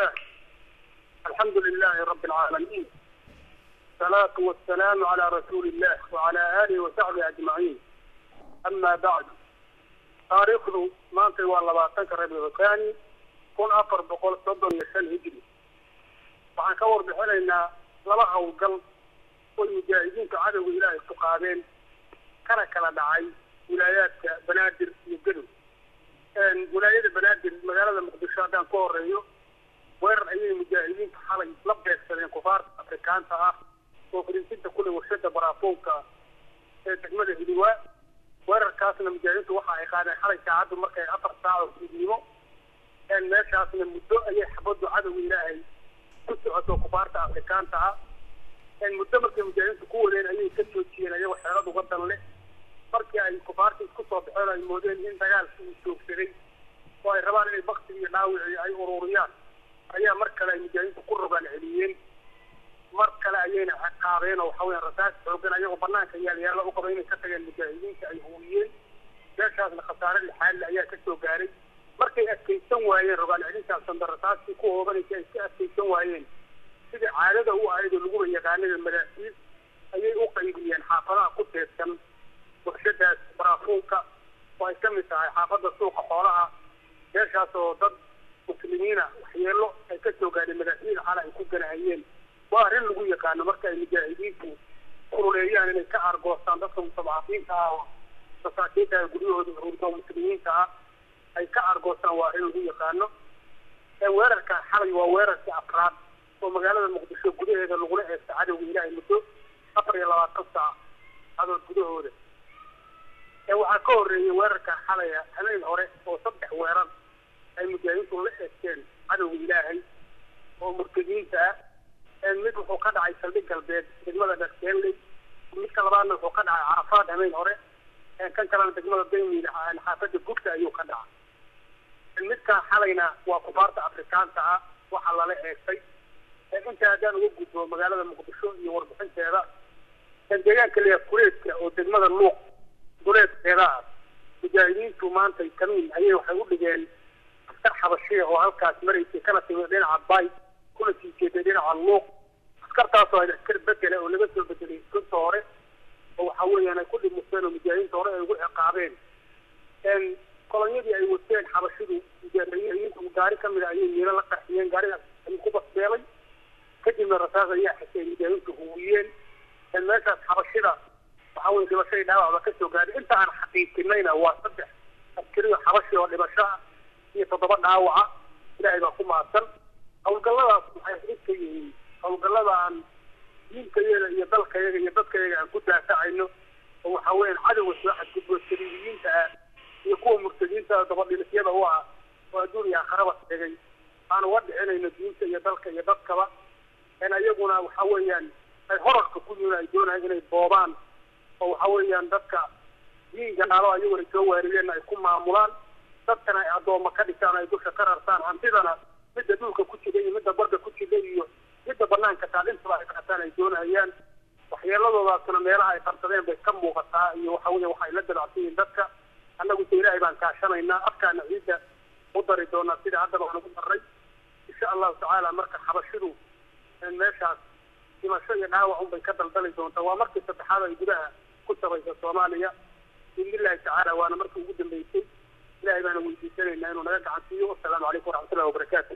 الله، الحمد لله رب العالمين، الصلاة والسلام على رسول الله وعلى آله وصحبه أجمعين. أما بعد، taariikhdu maanta waa 20-ka Rabiicu Thani 1435 hijri. Waxaan ka warbixinaynaa laba howlgal oy mujaahidiinta cadowga Ilaahay ku qaadeen, kana kala dhacay wilaayaadka Banaadir iyo Gadow. Wilaayada Banaadir, magaalada Muqdisho haddaan ku horeeyo, weerar ayay mujaahidiinta xalay la beegsadeen kufaarta Afrikaanta ah oo fariisinta kule warshada baraafuunka ee degmada Hiliwaa. Weerarkaasna mujaahidiintu waxa ay qaadeen xalay saacaddu markay 4 saac oo fiidnimo. Meeshaasna muddo ayay xabaddu cadowga Ilaahay ku socoto kufaarta Afrikaanta ah. Muddo markay mujaahidiintu ku wadeen ayay ka joojiyeen ayagoo xeelad uga dan leh. Markii ay kufaarta isku soo baxeen, ay moodeen in dagaalkii uu joogsaday oo ay rabaan inay baktigii iyo dhaawicii ay ururiyaan, ayaa mar kale ay mujaahidiintu ku rogaan celiyeen. Mar kale ayayna ciqaabeen oo waxa weya rasaas xoogan ayagoo banaanka yaalyaala u qaba inay ka tageen mujaahidiinta ay huwiyeen. Meeshaasna khasaare lixaadle ayaa ka soo gaaray. Markay adkaysan waayeen rogaan celintaas dambe, rasaastii ku hoobanaysa ay ka adkaysan waayeen, sidii caadada u ahayd oo laguba yaqaanada, madaafiir ayay u qaybiyeen xaafadaha ku teedsan warshadaas baraafuunka, oo ay ka mid tahay xaafadda Suuqa Xoolaha, meeshaas oo dad muslimiina waxyeelo ay ka soo gaadhay madaafiir xala ay ku ganahayeen. Waa arrin lagu yaqaano marka ay mujaahidiintu kululeeyaan inay ka argoostaan dadka mustadcafiinta ah oo masaakiinta ah, guryahooda hurdo, muslimiinta ah ay ka argoostaan. Waa arrin lagu yaqaano. Weerarka xalay waa weerarkii afraad oo magaalada Muqdisho gudaheeda lagula eegta cadowga Ilaahay muddo 24 saac adood gudahooda. Waxaa ka horreeyey weerarka xalaya habeen hore oo saddex weerar ay mujaahidiintu la eegteen cadowga Ilaahay oo murtadiinta ah. Mid wuxuu ka dhacay saldhig galbeed degmada Dharkeenley, midka labaadna wuxuu ka dhacay Carafaad habeen hore, kan kalena degmada Daymiil xaafadda Gubta ayuu ka dhacay. Midka xalayna waa kufaarta Afrikaanta ah waxaa lala eegtay. Inta haddaan uga gudbo magaalada Muqdisho iyo warbixinteeda, deegaanka leeyahay Kuleedka oo degmada Luuq duleedkeeda ah, mujaahidiintu maantay kamiin ayay waxay u dhigeen askar xabashiya oo halkaas maraysay, kana timid dhinaca Bay kuna sii jeeday dhinaca Luuq. Askartaasoo ahayd askar bedela oo laga soo bedelay runta hore, oo waxa weeyaan ay ku dhimuseen oo mujaahidiinta hore ay ugu ciqaabeen. Kolonyadii ay wateen xabashidu, mujaahidiintu gaari ka mida ayay miilo la qarxiyeen, gaarigaas ayuu ku basbeelay, kadibna rasaas ayaa xisay mujaahidiintu huwiyeen. Meeshaas xabashida waxa weye dhimashadii dhaawacba ka soo gaadhay. Inta aan xaqiijinayna waa saddex askariyo xabashi oo dhimasho ah iyo 7 dhaawaca. Ilaahay baa ku mahadsan. Howlgalladaas waxay xid ka yihiin howlgallada aan diintayaga iyo dalkayaga iyo dadkayaga aan ku daafacayno, oo waxa weeyaan cadowga soo xadgudbo, saliibiyiinta ah iyo kuwa murtadiinta ah dabadhilisyada u ah oo adduun iyo aakharaba sheegay, aan uga dhicinayno diinta iyo dalka iyo dadkaba. Ayaguna waxa weeyaan ay horarka ku yihiin, ay doonayaan inay boobaan, oo waxa weeyaan dadka diin gaalo ayaguna soo waarideenna ay ku maamulaan, dadkana ay addooma ka dhisaan, ay dusha ka rartaan, hantidana midda dhulka ku jira iyo midda barda ku jira iyo midda banaanka taal intaba ay qaataan ay doonayaan. Waxyeeladoodaasna meelaha ay qarsadeen bay ka muuqataa iyo waxa weya waxay la dabacsan yihiin dadka. Annagu se Ilaahay baan kaashanaynaa, afkaana ciidda u dari doonaa sida haddaba aan ugu darray, insha Allahu tacaala. Marka xabashidu meeshaas dhimasho iyo dhaawac unbay ka daldali doontaa. Waa markii saddexaad ay gudaha ku sabaysa Soomaaliya, biidnillahi tacaala, waana markii ugu dambeysay. Ilahay baana weydiisanaynaa inuu naga gacan siiyo. Wasalaamu calaykum waraxmatullahi wabarakaatu.